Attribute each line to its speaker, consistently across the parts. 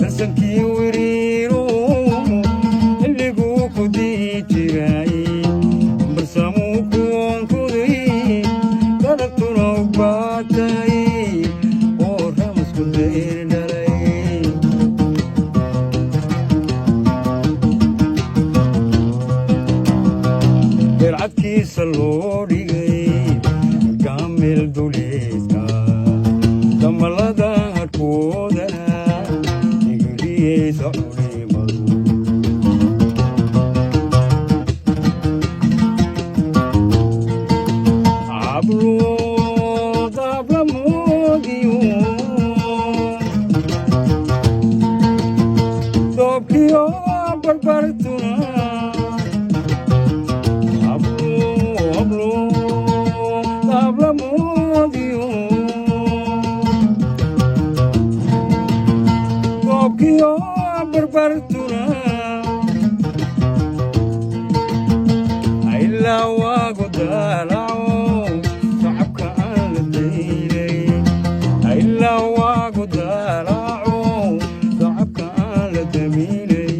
Speaker 1: Darsankii wiriiru xilliguu ku dii jiray, barsamuu kuonkuday, dalagtuna u baatay oo ramasku dayr dhalay. Beercadkiisa loo dhigay gaamil duleedka, damalada harkoodana digiriyeysa culimadu. Hablo dablamoodiyo doobkiyo barbartuna, hablo hablo dablamoodiyo doobkiyo barbartuna, ilaa waagu daalaco shacabka aan la daynay, ilaa waagu daalaco shacabka aan la daminay.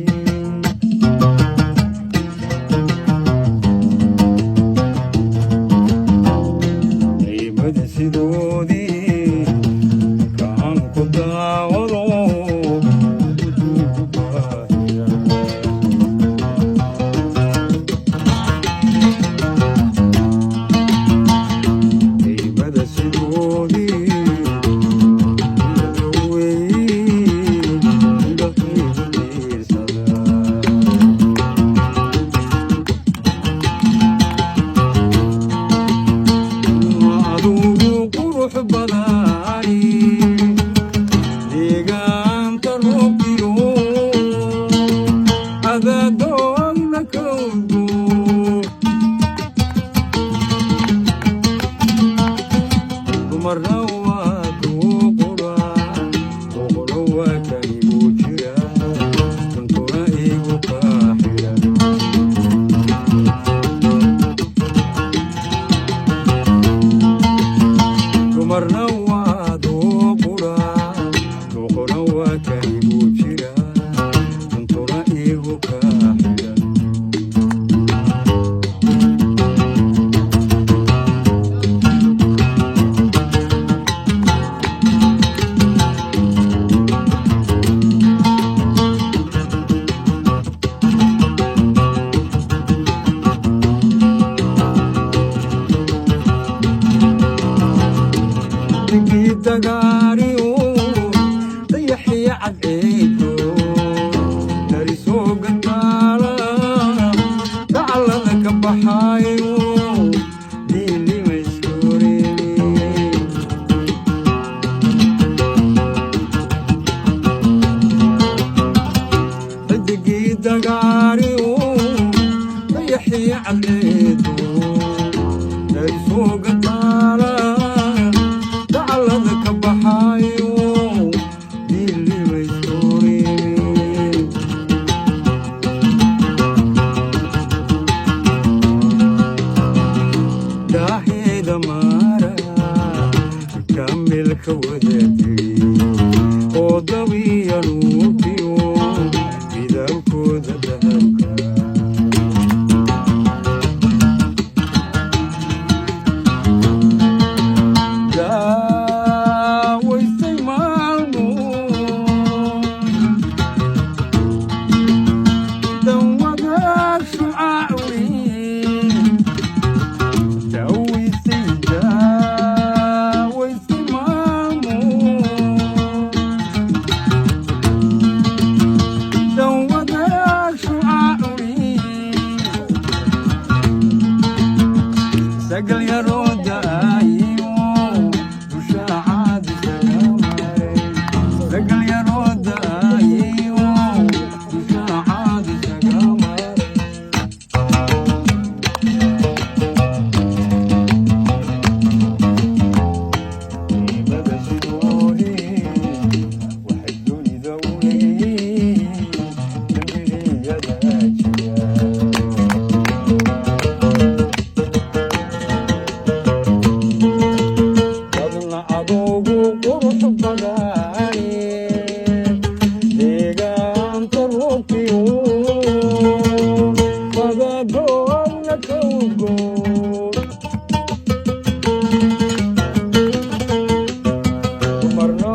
Speaker 1: Ciimada sidoodii kaan ku daawado ugu baahira. Ciimada sidoodii weyn indhahaygu tiirsada. Adugu qurux badani deegaanta roobkiyo adadoogna kawgo. Dumarna waa duuqura, duuquna waa kanigu jira, duntuna igu kaa xidhan. Dumarna waa duuqura, duuquna waa kanigu jira, duntuna igu kaa xidhan. Digii dagaariyo dayaxiyo cadceedo darisoo gataala dacallada ka baxaayo diilimayskureeni. Xidigii dagaariyo dayaxiyo cadceedo darisoo gataala dacallada ka baxaayo diilimayskureeni. Daaheeda maara kamilka wadaagay oo dabiya nuurkiyo midabkooda dahabka. Daawaystay maalmo danwadaag shucaacuri, daawaystay daawaystay maalmo danwadaag shucaacuri, sagal yaroo daayo dusha caadi kaga maray, sagal yaroo daayo dusha caadi kaga maray. Ciidamada sidoodii waxay dunida u leeyihiin dembiyada jira. Madagoanna ka udgoon. Dumarna